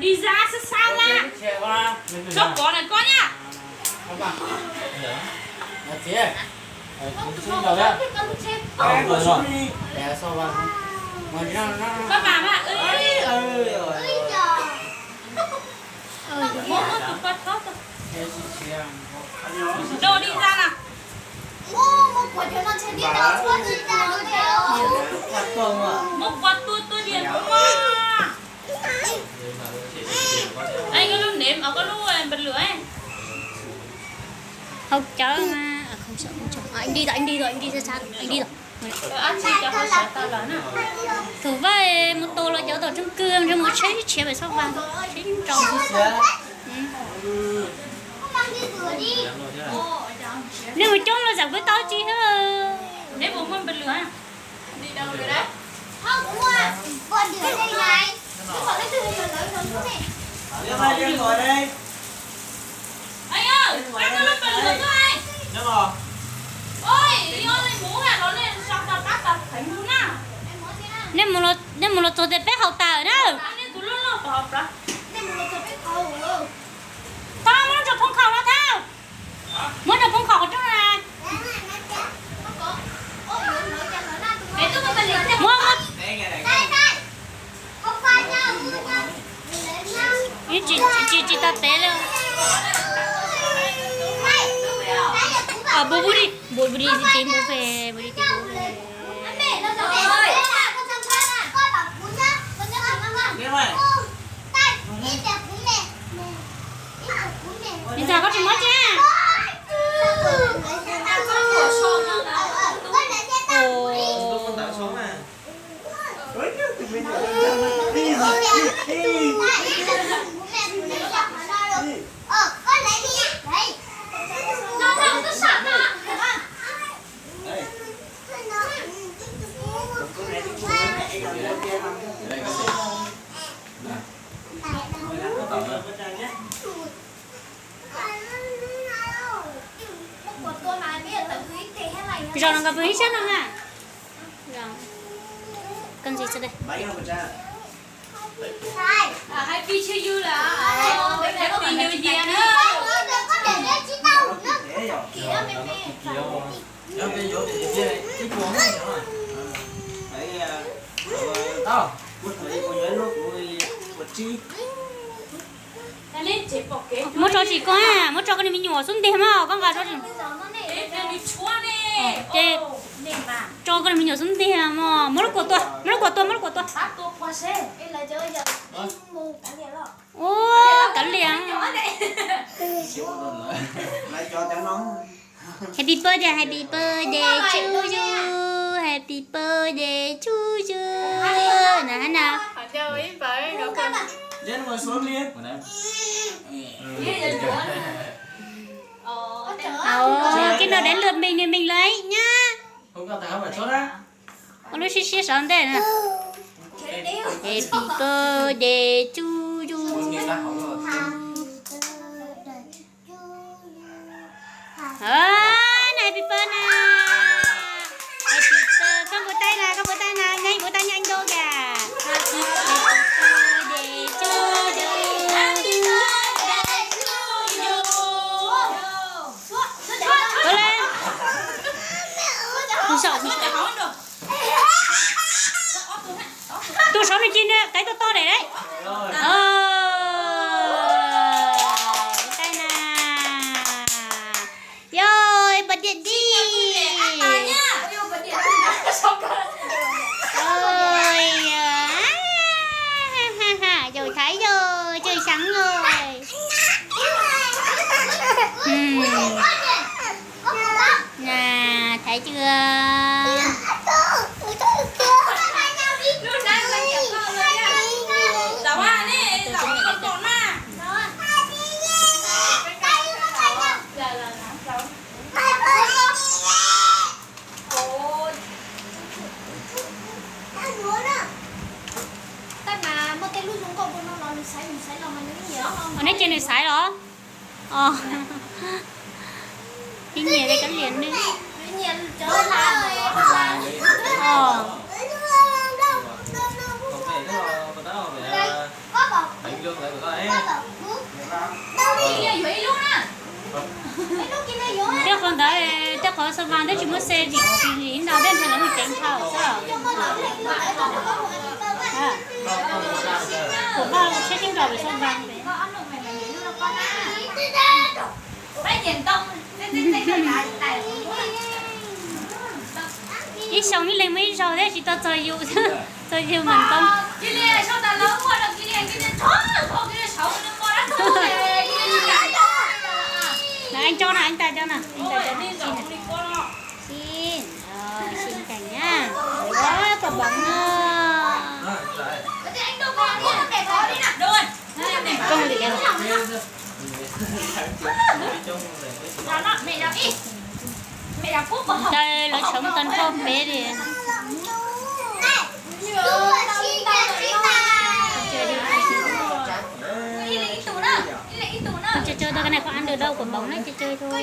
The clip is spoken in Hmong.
Li za xa xa na. Tso pov na koj na. Koj mam mas. Muab tus poj thab. Rau li za na. Muab pov tua tua diam. Koj lub name, koj lub npe lwm. Hau cawv mas, đi rồi, anh đi rồi, anh đi xa xa, anh đi rồi. Thủ vay mus tua los cov tom chung cư nrhiav mus tsheb tshiav pem Xab Vas, tsheb rau. Nej mus coob los xam peb tau tsis. Neb puas muaj npe lwm? Nej mus los txog tias peb haus tas na. Tau, muab rau phoo khaum no tau. Muab rau phoo khaum qhov rooj na. Muab, muab. Tsis, tsis, tsis tau tev li. Npus, npus li, npus li, tsis npus pem, npus li tsis npus pem. Li ntawd koj tsis muab tsis? Zaum no nkawd pw ib sab no na. Koj ntxiv xwb. Muab tso tsis koj, muab tso koj niag me nyuam xub ntiag mog, koj nqa tso. Ces tso koj niag me nyuam xub ntiag mog, muab lub kua tua, muab lub kua tua, muab lub kua tua. Ua kav liam. Happy birthday, happy birthday to you, happy birthday to you. Na na. Ua, cái nào đến lượt mình thì mình lấy nhá. Ua lub siab siab sov ntej na. Happy birthday to you. Happy birthday na. Happy birthday, koj npuas tais na, koj npuas tais na, nyeej npuas tais nyeej ntuj kag. Happy birthday to you. Ua le. Tus saum no ci na, kaiv to to daim deb. Tais na. Yog ib pas diam dib. Yog Thaiv yog Cawg Xeev os. Thaiv Cawg. Ua, neb cia nws xaiv los? Ib nyias li kab lias neb. Tej qhov ntawd, tej qhov xo vas twb tsis muab xe, tsis ntau tej ntawd lawv mus ceev dhau xwb. Kuv vaj tsheb tib nkaus pem xo vas. Ib xyoo ib leeg muaj ib zaug thiab, tsis tau txog yus, txog yus mas ntoo. Eeb cov no, eeb tas cov no, eeb tas cov no. Xin, xin chào nha. Ua, koj bóng no. Koj li. Ntawd lawv tshawb mus tau nrho peb li. Cog cog tau, cái này không ăn được đâu, của bóng đấy, cog cog thôi.